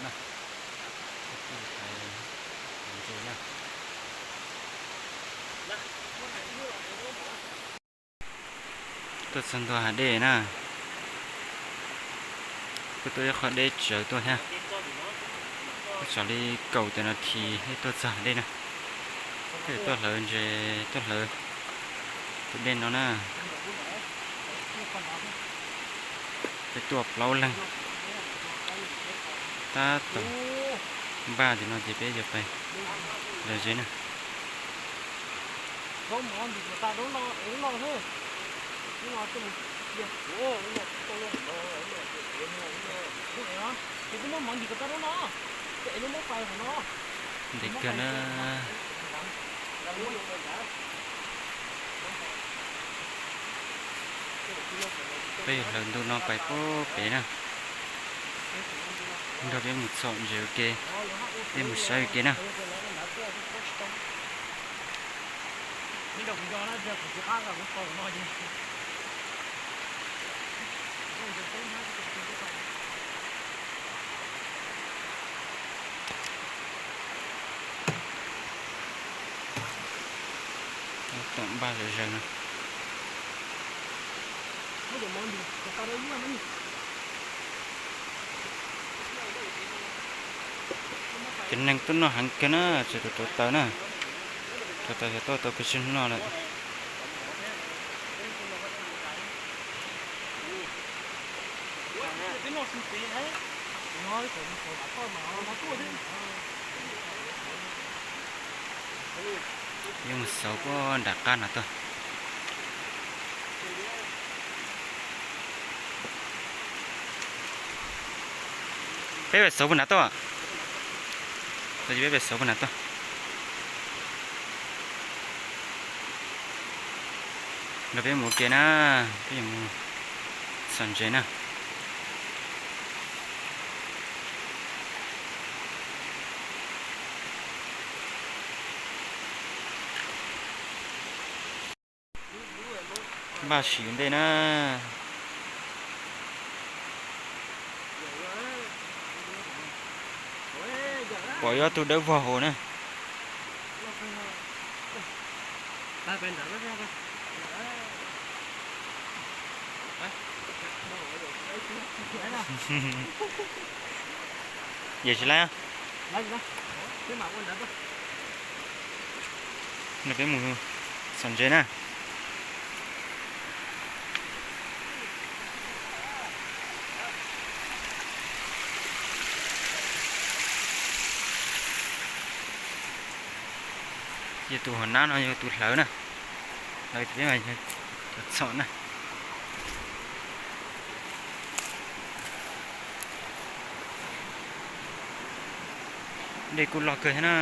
na. Ntses na. Tuaj txog ntua hav dej na. Kuj tuaj ib qho deb tsawv tuaj thiab. Kuj tsawv li kaum tawm nas this thiaj tuaj txog hav dej na. Peb tuaj hlawv ntses, tuaj hlawv tus dej no na. Peb tuaj plaub leeg. Tab tom npaj tim no ces peb yuav pais hlawv ntses na. Ntev kawg na. Peb yuav hlawv ntu no pais puag pem na. Nrog peb mus txhom ntses ua ke, peb mus saib ua ke na. Tom npaj zom zaws no. Cov neeg tuaj noj heev kawg na, tseem rauv taws na. Rauv taws xyov tuaj tau pes tsawg hnub no lawm. Yuav mus xauv puag nram qab no tuaj. Peb pais xauv puag nram tuaj. Peb pais xauv puag nram tuaj. Nrog peb mus ua ke na, peb yuav mus txhom ntses na. Npaj sim ua ntej na. Pom ib ob tug dawb vog hauv na. Yawm tsis laib. No peb mus txhom ntses na. Yog tus hauv nab no yog tus hlawv na. Hlawv tias peb mas yog tus txhom na. Dej kuj loj kawg thiab na.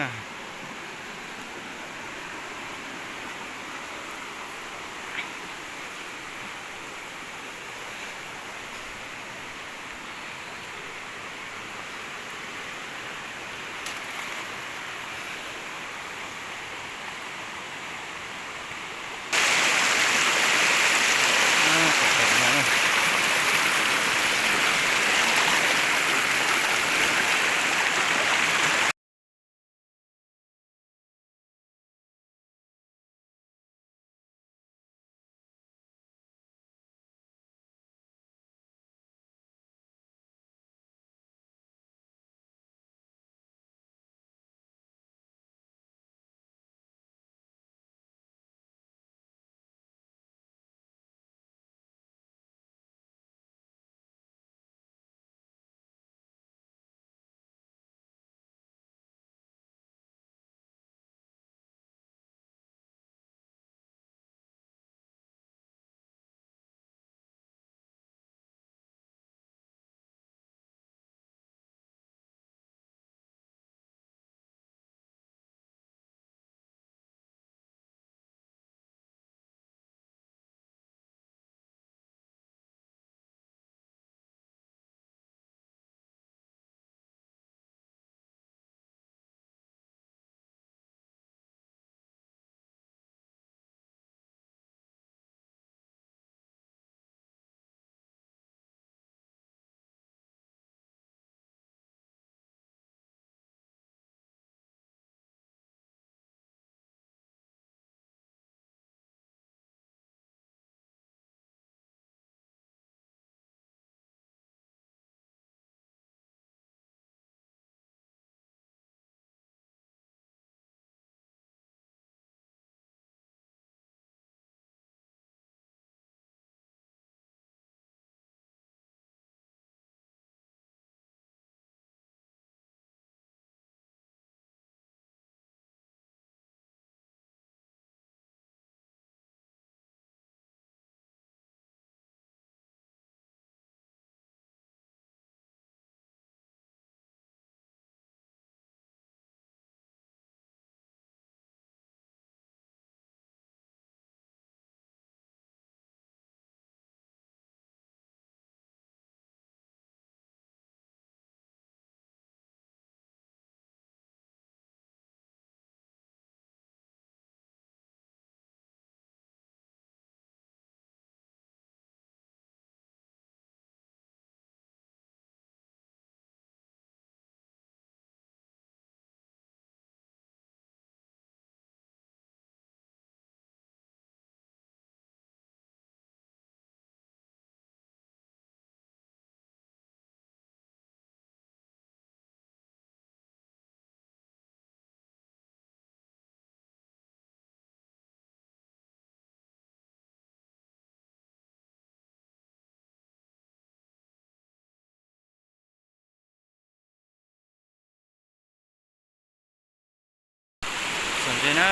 Pem na,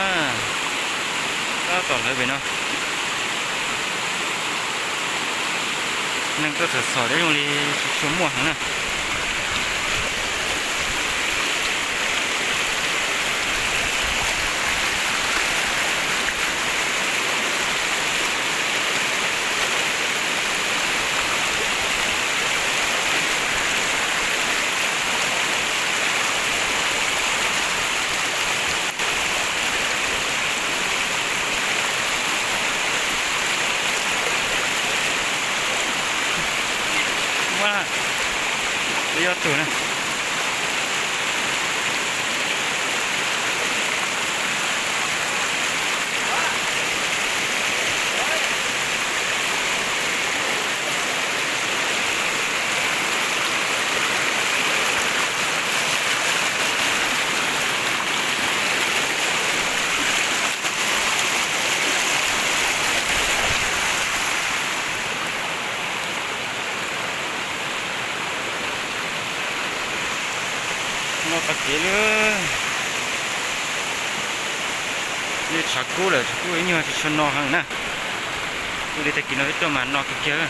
tab tom lawv pem no. Neeg tuaj txhom txhom deb zoo li tsis tshua muaj heev na. Ua, yog tus na. No tag kev li. Li tshav kub lawm, tshav kub ib nyuag tsis tshua no heev na. Ua li tag kis no peb tuaj mas no kawg kiag.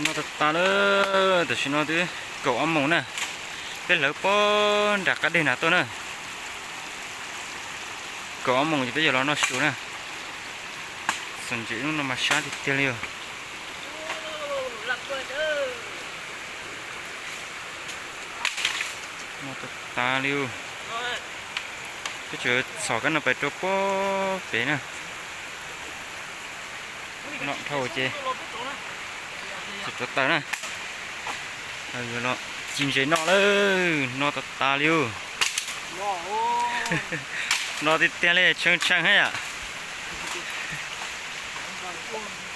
No tas tas lawm, tam sim no twb kaum ob moos na. Peb lawv puag nram qab deg na tuaj na. Kaum ob moos ces peb yuav los noj su na. Txom nyem, hnub no mas sab tiag tiag li os. No tas tas li os. Peb tseem txhom kab no pais rau puag pem na. No dhau ces txog rau taws na. Yuav los ci ntses noj lawm, no tas tas li os. No tiag tiag li, tshee tshee thiab yom.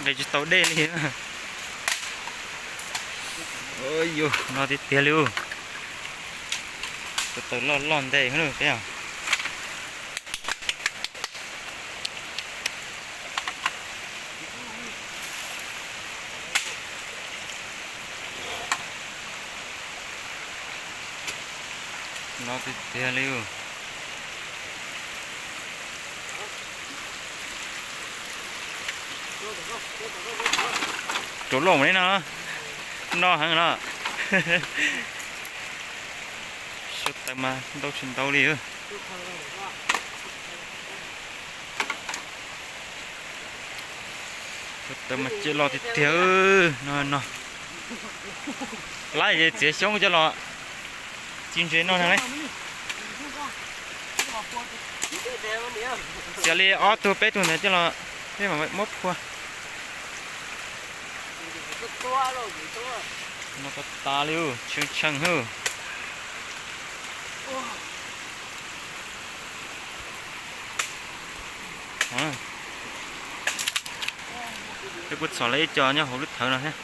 Nqis tsis tau dej li. Yus, no tiag tiag li os. Tus taws loj loj ntev peb. No tiag tiag li. Rau loj mus li no, no heev no. Suav taws mas ntau tsis ntau li. Suav taws mas ciaj loj tiag tiag no no. Lawv txiav xyoob coj los ci ntses noj no li. Txiav li ob tug peb tug ntawd coj los, peb mam muab phua. No tas tas li, tshee tshee hwb. Peb kuj txhom lawm ib co nyob hauv lub thawv no thiab.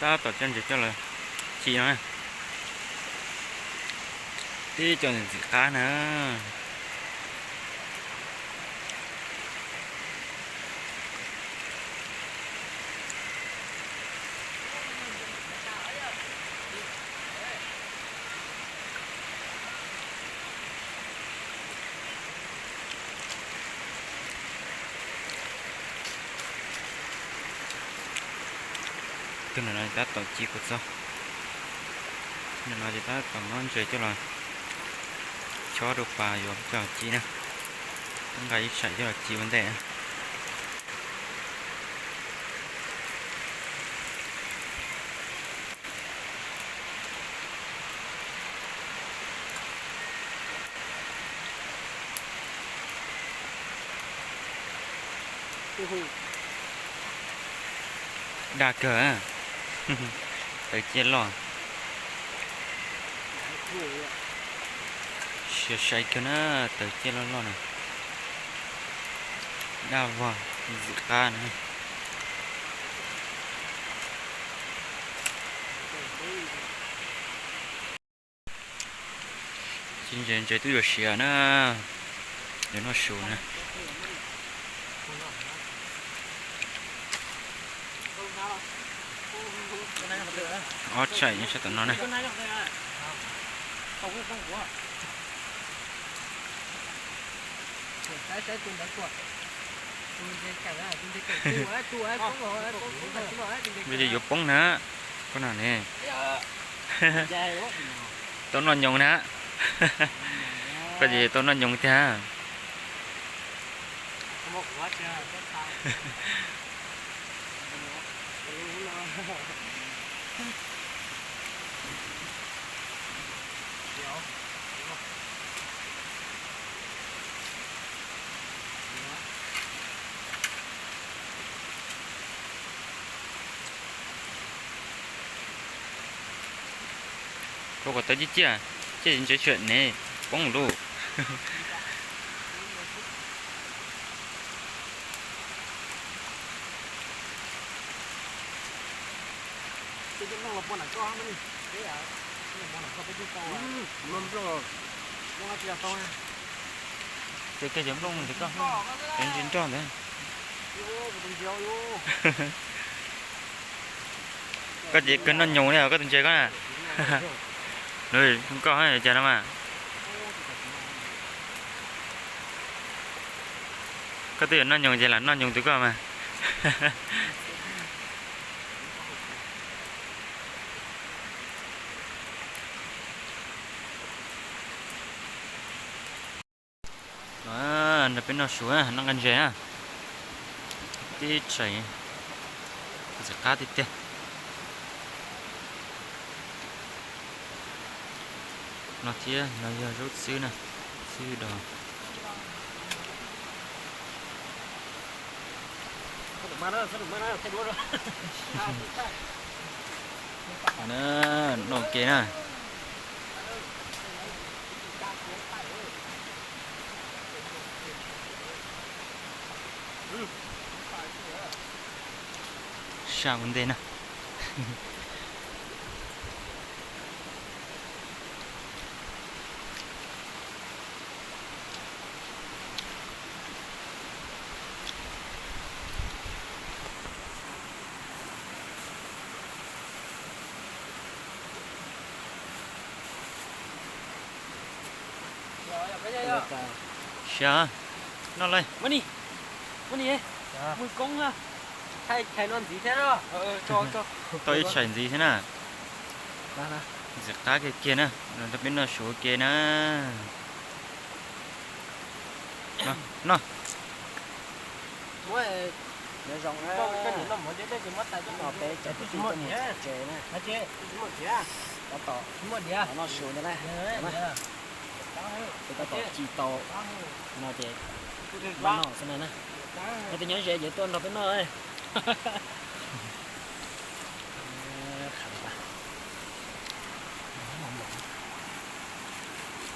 Tab tom coj ntses coj los ci no na. Tib co ntxim qab na. Tus no tab tom ci kua txob. Tus no ces tab tom muab ntses coj los chob rau pas yuav coj ci na. Nqa ib tsam coj los ci ua ntej. Dag kawg, taws ciaj loj. Siab sai kawg na, taws ciaj loj loj na. Daj vog ntxim qab na. Tsis ntses ntses twb yuav siav na, yuav noj su na. Ob tsaim nyob sab tom no na. Yuav poob na, koj no ne. Tau noj nyoos na. Koj ces tau noj nyoos tiag. Rau kom tau ciaj ciaj, ciaj ntses tshwm ne, poob lauj. Ces kiag cov nplooj ntawd koj, cov ntses nroj ntawd. Koj ces kawg noj nyoos li os koj tus ntses koj na. Koj cas no mas. Koj twb yuav noj nyoos ces lam noj nyoos tus koj mas. Nrog peb noj su, noj nqaij ntses na. Tib tshais ntxim qab tiag tiag. No thiab no yog zaub txhwb na, txhwb dos. Noj ke na. Saj ua ntej na. Siab, noj lawm. Tau ib tshais ntxiv thiab na. Ntxim qab kiag kiag na, nrog peb noj su ua ke na. Noj. Nyob zoo na, peb cov kwv tij tuaj mus tsev na, tab tom noj su ntawd na. Peb tab tom ci tau no ces noj xwb na. Yog tias nyob ze ces tuaj nrog peb noj.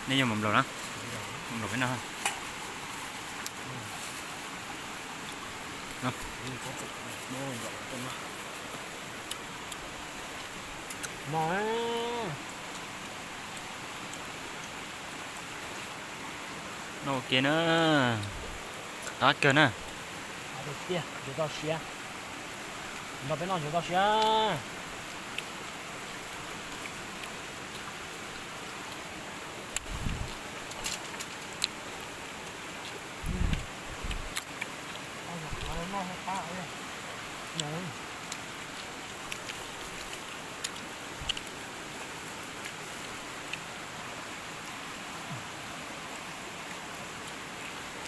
Nej yuav mov nplaum na, mov nplaum peb noj. No. Muab nplaum tuaj noj. No, noj ua ke na, qab kawg na. Tiag, ntsuav txoj sia. Nrog peb noj ntsuav txoj sia.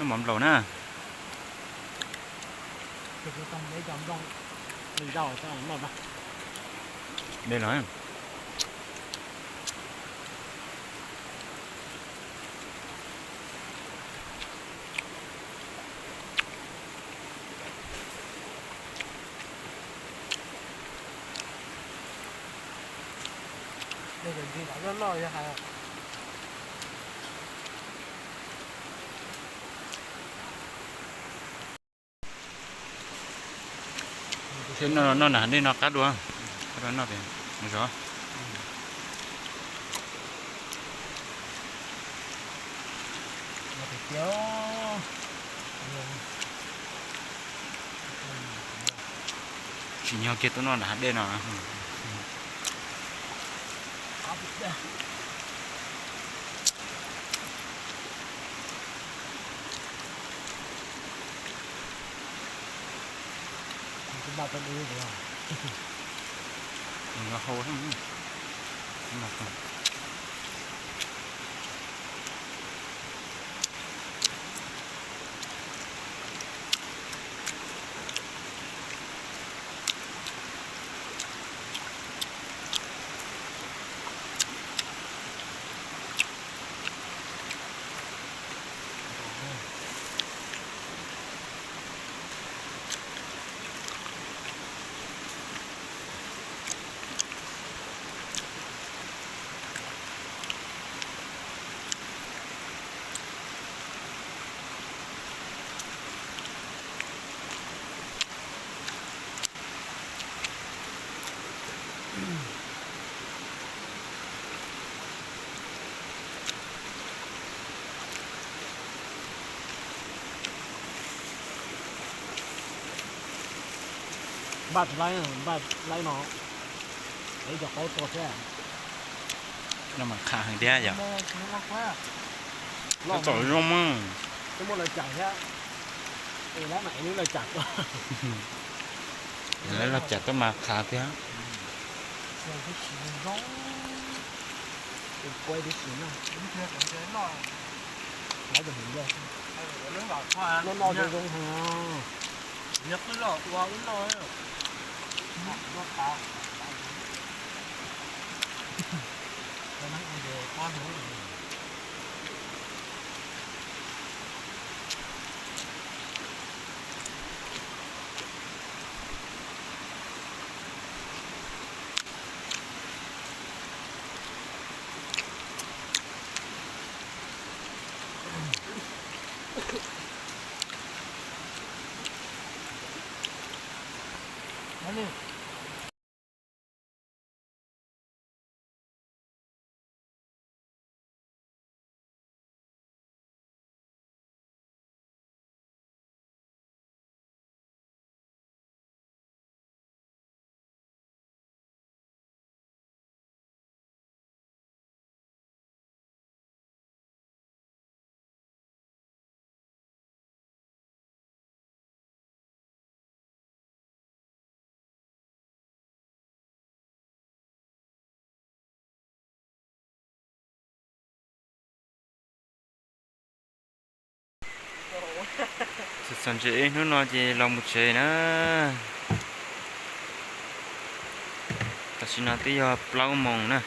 Noj mov nplaum na. De los. Thiab noj nram dej no qab dua, qab dua noj pem zov. Tsim nyog kiag tuaj noj nram hav dej no. Npaj laib, npaj laib no, ib co qaub tua thiab. No mas qha heev thiab yom. Txom zoo mas. Lawv laj cam tuaj mas qha thiab. Noj noj zoo zoo heev. Txog ntses ib hnub no ces los mus tsev na. Tam sim no twb yog plaub moos na.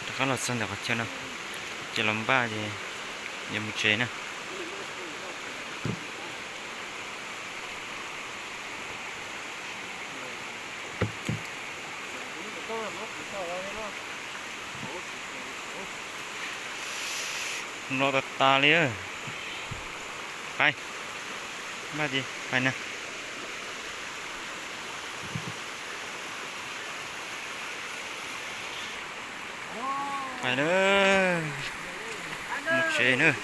Rov qab los txog ntawm qhov chaw no, ces los npaj ces yuav mus tsev na. Los tas tas li. Pais, npaj ces pais na. Pais na, mus tsev na.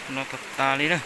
No tas tas li na.